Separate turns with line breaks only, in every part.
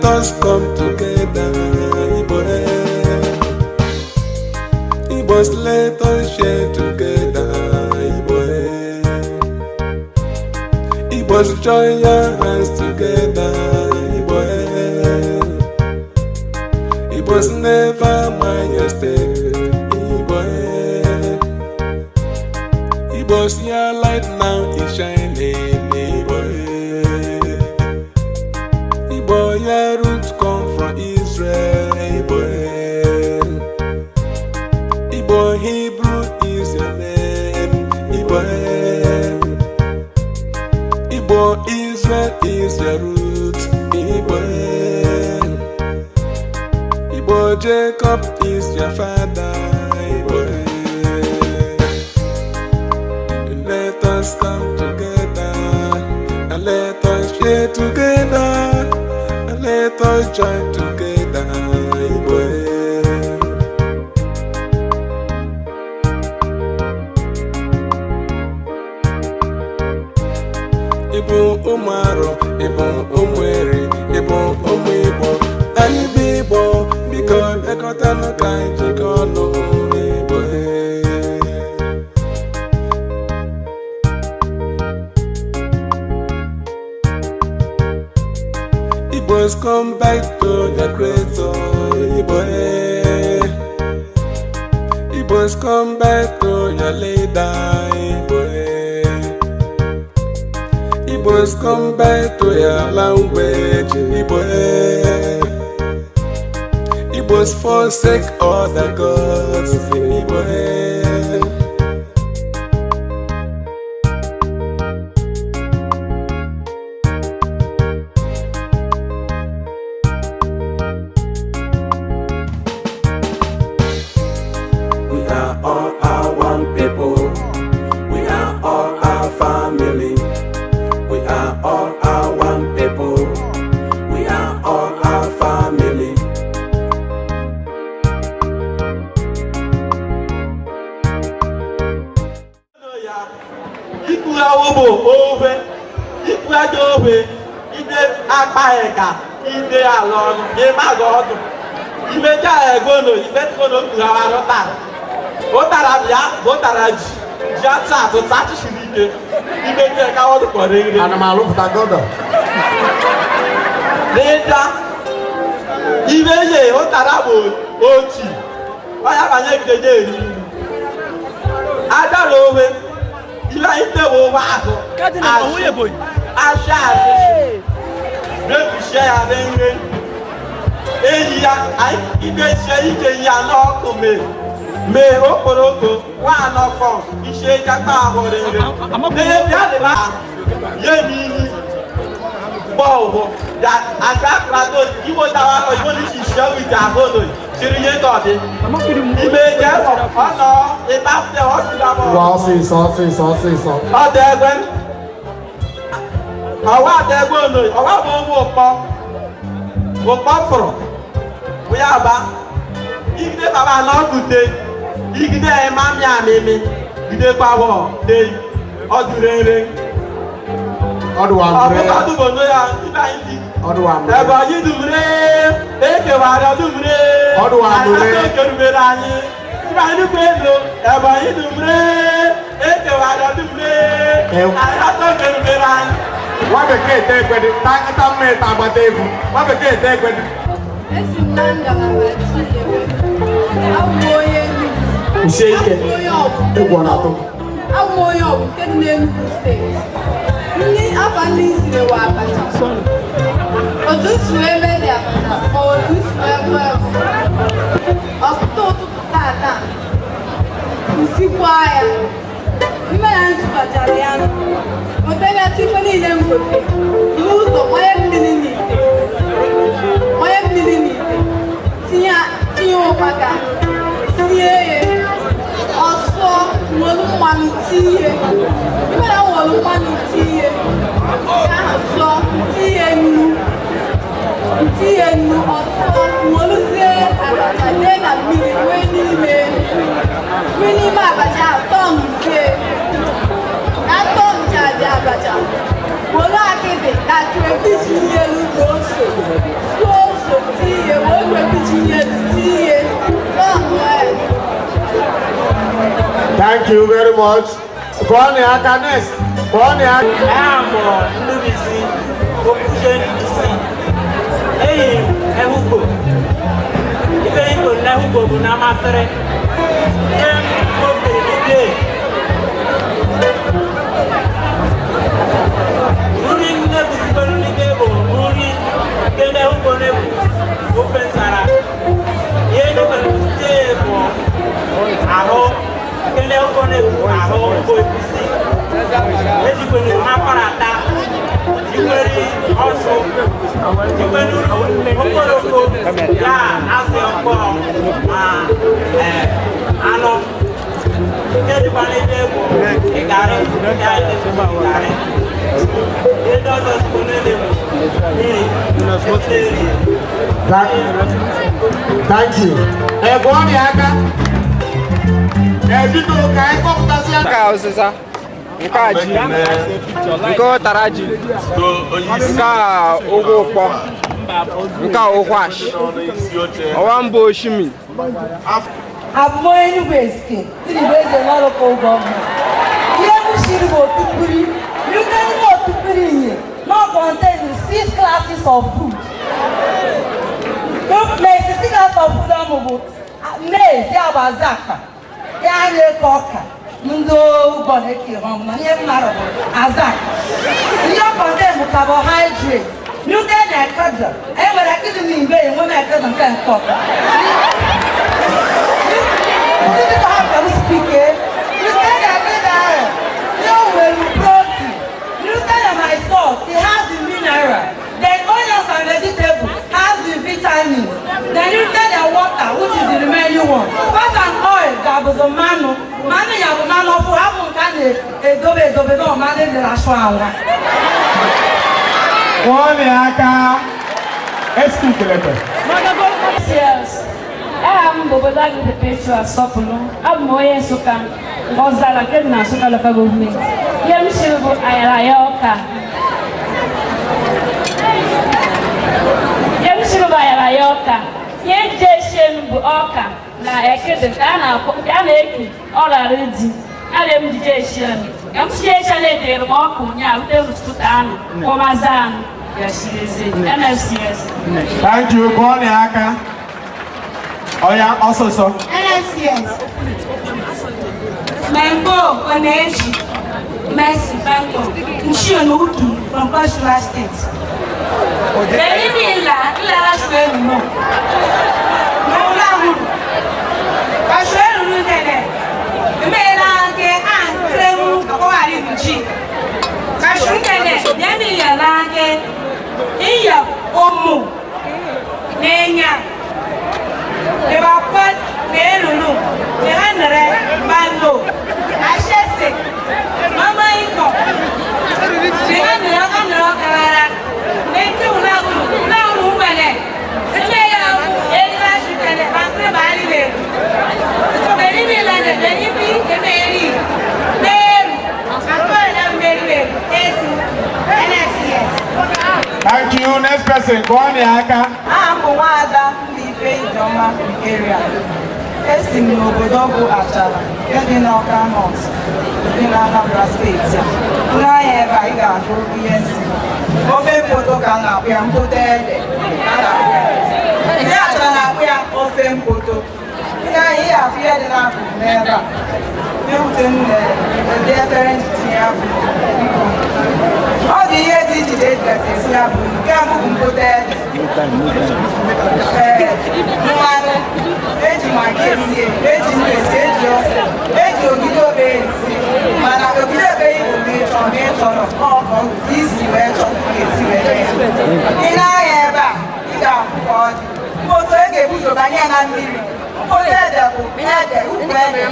Let us come together. Igbo, eh. Igbos, let us share together. Igbo, eh. Igbos, join your hands together. Igbo, eh. Igbos, never mind your step. Igbo, eh. Igbos, your light now is shining. Igbo, eh. Igbo, your roots come from Israel. Igbo, eh. Igbo, Hebrew is your name. Igbo, eh. Igbo, Israel is your root. Igbo, eh. Igbo, Jacob is your father. Igbo, eh. Let us come together and let us share together and let us join together. Igbo, eh. Ịbụ ụmụ Arọ, ịbụ ụmụ Eri, ịbụ ụmụ Igbo. Anyị bụ Igbo, biko bịakọtanụ ka anyị jikọ ọnụ. Igbo, eh. Igbos, come back to the creator. Igbo, eh. Igbos, come back to your leader. Igbo, eh. Igbos, come back to your language. Igbo, eh. Igbos, forsake all the gods. Igbo, eh. We are all our one people. We are all our family. We are all our one people. We are all our family.
Ya ikpughawo bụ ofe ikpughaja ofe ide akpaghị ka ide ala ọnụ ịmaghị ọdụ imeja egono imetụgono kpughawarụ tara ụtara bịa bụ ụtara ji ji atụ atụ atụsiri ike imeja ka ọdụ kpọrọ ire.
Ana m alụpụta gọdọ.
N'ịda ibe ye ụtara bụ ochi ọya banye gide ya eri nri adara owe ibe anyị tewe owe ahụ asị asị rebusie ya nre eyi ya anyị idesie ike ya n'ọkụ mee mee okporoko nwa anọkọ isie jakpa ahụ nre n'ebe adịba ya n'ihi bọ́ọ̀bù ya àti àkùràdó ìwọ dáwà lọ ìwọ ní ṣiṣẹ́ wìjà àbọ̀lò ṣírí yé tọ̀dí. Ìmẹ̀ jẹ́ ọ̀nà ìbáfẹ́ ọ̀ṣùgbàbọ̀.
Ngwa, ọsịsọ, ọsịsọ, ọsịsọ.
Ọdẹ ẹgbẹ́ ọwọ́ àtẹ ẹgbẹ́ ònà ọwọ́ àbọ̀ owó òpó òpó fọ̀rọ̀ bóyá bá igide bàbá náà kùté igide ẹ̀ má mi àmì mi gide pawọ́ dé ọdún rere.
Ọdụ wa mre.
Ọ̀pọ̀ ọdún bò ya ibà yìí di.
Ọdụ wa mre.
Ebonyi dumre, ekewara dumre.
Ọdụ wa mre.
Anyị ekerubere anyị. Ibe anyị nnukwu ego, Ebonyi dumre, ekewara dumre. Anyị atọ ekerubere anyị.
Nwa bekee te ekwedị ta ta mma ịta agbata egwu. Nwa bekee te ekwedị.
Esi m na ngalaba Chinyere. Abụ m onye Enugu.
Kwụsie ike.
Abụ m onye Ọgwụ.
Egwu ọ na-atụ?
Abụ m onye Ọgwụ nke dị n'Enugu Steeti. Nni afa nni siri wa abacha. Otu m si wee mee dị abacha ma otu m si wee gụọ egwu. Ọtụtụ ụtụtụ tata nsikwa ya. Ime ya nsụkọchara ya nụ. Wetegasị ife niile m gote. N'ụzọ gbanye mmiri n'ite. Gbanye mmiri n'ite. Tinye tinye ụkpaka. Sie ya. Ọsọ nwelu mmanụ tinye. Ime na nwelu mmanụ tinye. Nke ahụ sụọ, tinye nnu. Tinye nnu ọsọ nweluzie abacha dee na mmiri wee n'ime. Wee n'ime abacha ahụ tọnụzie. Na tọnụcha dị abacha. Were akịdị na crayfish elu na ose. Suo Wepụtinye tinye
Thank you very much. Kụọ na aka next. Kụọ na aka.
Aha m bụ Ndubuisi Okwuche Ndubuisi. Eyi m Ehugbo. Ibe Igbo n'Ehugbo bụ na amasịrị. Ihe m kpopụrụ n'ike. Nri m na-egusikwara n'ike bụ nri nke ndị Ehugbo na-ekwu ofe nsara. Ihe ndị nwere sie bụ ahụ nke ndị Ehugbo na-ekwu ahụ bụ egusi. Ejikwere akparata, jikwere ọsụ, jikwere okporoko ya azụ ọkpọọ ma anụ. Nke dịkwa n'ebe bụ ịgarị, nke anyị na-esi ịgarị. Ihe ndị ọzọ sikwa n'ele bụ mmiri, eri.
Thank you. Ẹ kụọ na aka. Ẹ biko ka anyị kpọpụtasịa.
Nke a ụzịza, nke a ji, nke ụtara ji, nke a ụgwọ ụkpọ, nke a ụkwashi, ọwa mbụ oshimi.
Abụ m onye Enugu Ezike, dị n'Igbo Eze Local Government. Ihe m shiri bụ otupiri. N'ime n'ime otupiri nye, na ọ contain six classes of food. Na six classes of food ọmụ bụ maize, ya bụ azakpa, ya na-eke ọka, ndị ụgbọ na-eke ha ọmụ, na ihe m mara bụ azakpa. Ihe ọ contain bụ carbohydrate. N'ute na ekedo, e nwere ekedo n'igbe, enwe m ekedo nke nkọ. Ndị ka ha kpọrọ spike, n'ute na ekedo ahụ, ihe o nwere protein. N'ute na my salt, it has the mineral. Then onions and vegetable has the vitamins. Then n'ute na water, which is the remaining one. Fat and oil ga-abụzi mmanụ. Mmanụ ya bụ mmanụ ọfụ, hapụ nke a na-edobe edobe na mmanụ edere asụ anwa.
Kụọ na aka. Esiku kelekwe.
Yes. Aha m bụ Obodo Perpetua Sọpụlụ. Abụ m onye Nsụka, Ọzara nke dị na Nsụka Local Government. Ihe m siri bụ ayaraya ọka. Ihe m siri bụ ayaraya ọka. Ihe nje eshie m bụ ọka na ekede nke a na-eki ọrara di. A na m jije eshie m. Ka m sie echa na-edere m ọkụ ụnyaahụ rute ụtụtụ anụ, kpọmaza anụ, ya shirizie. NFCS.
Thank you. Kụọ na aka. Ọya ọsọsọ.
NSCS. Membo Oneji Mercy Banko Nshio Uki from Cross River State. Bẹ̀rẹ̀ ńlá ńlá aṣọ ẹrù náà. Mọ̀wúlá hùrù. Aṣọ ẹrù ní tẹ̀lẹ̀. Emeela nke a nkremu akọwari nchi. Aṣọ tẹ̀lẹ̀ yẹn ìyà láńkẹ́. Ìyà omu n'enya. Ìbàpẹ́ n'elulu n'hanere bando. Ashese mama ikọ. N'hanere ọkanere ọkara. N'eti ụlọ ụlọ nwere. Eme ya eriri ashikele bankere bali leru. Beri mi lana beri mi emeri. Meru. Akọrọ na mmeri leru. Esi. NSCS.
Thank you. Next person. Kụọ na aka.
Aha m bụ Nwaada Mbaise Ijeọma Ikeria. Esi m n'obodo bụ Achara nke dị n'Awka North dị na Anambra steeti a. Nne anya ebe a ị ga-ahụ ihe nsi. Ofe mpoto ka a na-akpụ ya, mpoto ede ka a na-akpụ ya. Ndị Achara na-akpụ ya ofe mpoto. Nne anya ị ga-afụ ihe dị n'akụkụ n'ebe a. Ewute m na-ede efere nji tinye ya bụ biko. Ọ dị ihe dị iche iche eji esi ya bụ nke mbụ bụ mpoto ede. Ee, mmanụ eji magi esi, eji nnu esi, eji ose, eji ogiri obe esi, mana ogiri obe bụ ma ị chọrọ ma ị chọrọ ọ ka ọ isi wee chọọ ka esi wee mee ya. Ị na-anya ebe a, ị ga-afụ ka ọ dị. Mpoto e ga-ebuzo banye ya na mmiri. Mpoto ede bụ ede, ukwu ede.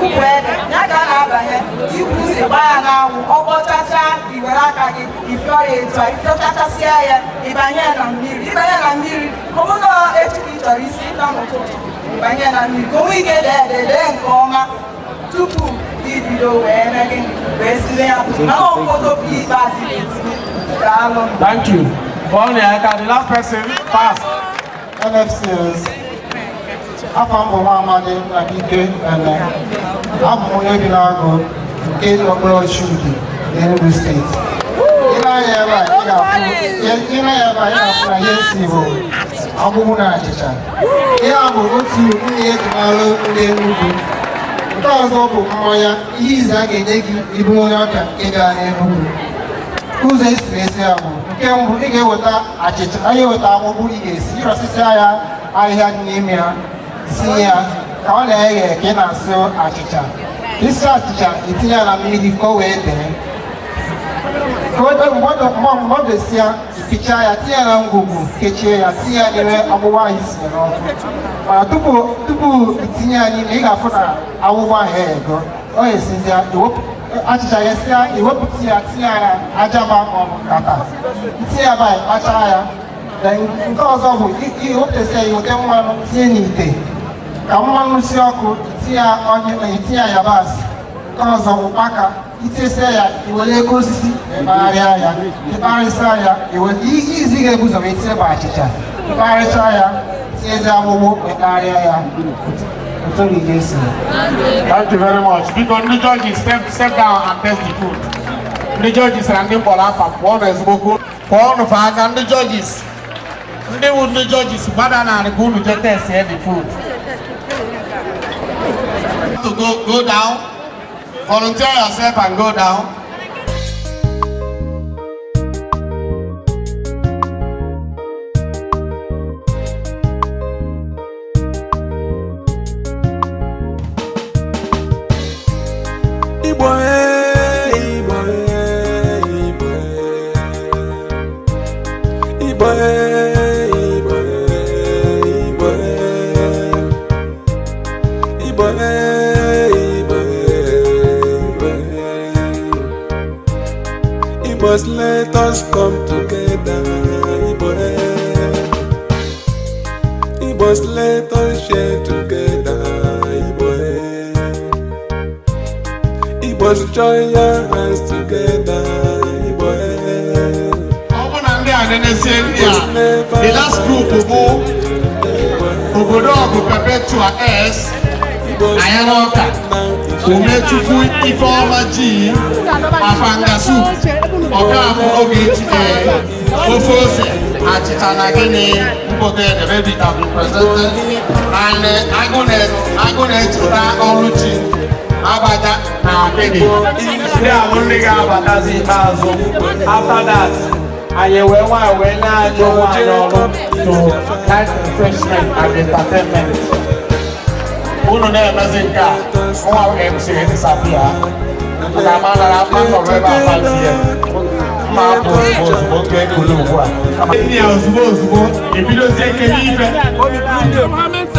Ukwu ede, ya ka a na-abanye ikwu ose gbaa ya n'anwụ, ọ kpọchacha i were aka gị ịfịọ ya etu a, ịfịọchachasịa ya, ịbanye ya na mmiri, ịbanye na mmiri, ọ bụrụ na echi ka ị chọrọ isi ịta n'ụtụtụ, ịbanye na mmiri ka o nwee ike dee ede dee nke ọma tupu ibido wee mee gịnị wee siwe ya bụ mana ọmpoto bụ ikpeazụ ị ga-etinye. Daalụ.
Thank you. Kụọ na aka. The last person. Fast.
NFCS, afọ m bụ nwa amadi Nnabike Ene. Abụ m onye bi n'Agụ nke dị n'okpuru Ọchị n'Enugu Steeti. Ile anya ebe a, ị ga-afụ ile anya ebe a, ị ga-afụ na ihe si bụ agbụgbụ na achịcha. Ihe a bụ otu nri eji mara ndị Enugu. Nke ọzọ bụ mmanya, ihe ize a ga-enye gị ịbụ onye ọbịa nke bịara n'Enugu. Ụzọ esi esi ya bụ, nke mbụ, ị ga-eweta achịcha, a ga-eweta agbụgbụ ị ga-esi, ịrọsịsịa ya ahịhịa dị n'ime ya, sie ya ka ọ na-eghe ka ị na-asụ achịcha. Isi achịcha, itinye ya na mmiri ka o wee dee, ka o dee. Mgbe ọ besịa, ipichaa ya, tinye ya na ngwugwu, kechie ya, tinye ya n'ime agbụgbọ ahụ isinye n'ọkụ. Mana tupu itinye ya n'ime, ị ga-afụ na agbụgbọ ahụ eghego. Ọ esizia, achịcha ya sia, iwepụta ya, tinye ya na ajaba maọbụ nkata, itinye ya ba, kpachaa ya. Then nke ọzọ bụ iwepụtasị ya, iweta mmanụ tinye n'ite ka mmanụ si ọkụ, itinye ya onye, itinye ya yabasị. Nke ọzọ, ụkpaka. Itesia ya, iwere ego osisi ịkpagharịa ya, ịkpagharịsịa ya, izi ga-ebu ụzọ wee tinye bụ achịcha, ịkpagharịcha ya, tinyezi agbụgbụ, ịkpagharịa ya otu gị ga-esi.
Thank you very much. Biko, ndị judges, step down and test the food. Ndị judges na ndị mkpọrọ afa, pụọ na ezigbo pụọ nụfe aka. Ndị judges, ndị wụ ndị judges, gbada narị ka unu jee test the food. To go down, volunteer yourself and go down.
Igbo ee, Igbo ee, Igbo ee. Igbo ee, Igbo ee, Igbo ee. Igbo ee, Igbo ee, Igbo ee. Igbos, let us come together. Igbo ee. Igbos, let us share together. Igbo ee. Igbos, join your hands together. Igbo ee.
Ọ bụ na ndị a na-enesie ndị a, the last group bụ obodo ọgụ Perpetua S Anyarọka, Umechukwu Ifeọma G Afanga soup, Ọkafọ Ogechi, ofe ose, achịcha na gịnị mkpote ede baby have been presented, and agụ na-echeta ọrụ chi abaja na akịdị.
Ndị a bụ ndị ga-abatazi ikpeazụ. After that, anyị wee nwayọ wee na-ajụ onwe anyị ọrụ to light refreshment and entertainment.
Unu na-emezi nke a, nwa MC disappear maka ama nara ama nọrọ ebe a 5 p.m. Mma apụ ozugbo ozugbo nke ekulu ugbu a ndị ya ozugbo ozugbo ebidozie kele ife.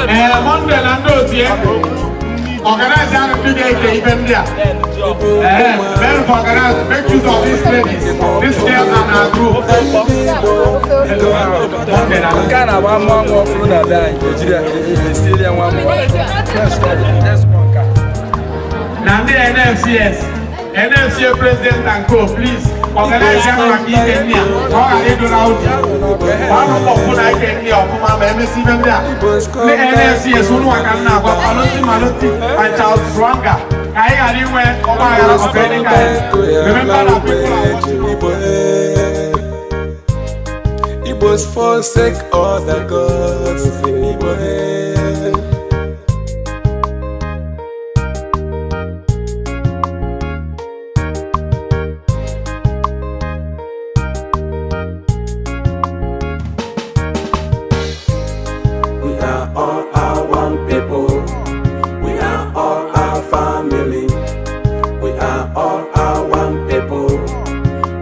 Ee, Monday na ndị otu ya organize ahụ, ndị ga-eke ife ndị a. Ee, men for organize, make use of these ladies, this girl and her group. Monday na
Nke a na-agba mmanwụ ọfụrụ na be anyị, ejiri ya esiere ya nwa mmụọ. Nke a.
Na ndị NFCS, NFCA president and co, please organize ya maka ike ndị a ka ọ ghara ịdụ na ụdị gbanụ mbọ fụ na ike ndị a ọfụma ma emesi ibe ndị a. Ndị NFCS, unu ka m na-agwa, Maloti Maloti and Charles Rwanga, ka anyị ghara inwe ọgba aghara of any kind. Remember that people are watching.
Igbo ee. Igbos forsake other gods. Igbo ee. We are all our one people. We are all our family. We are all our one people.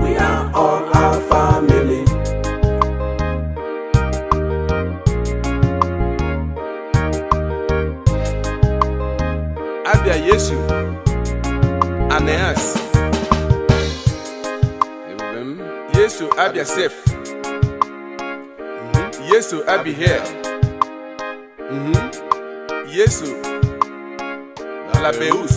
We are all our family. Abia Yesu Aneas. Ebube m. Yesu Abia Sef. Yesu Abi here. Yesu Labeus.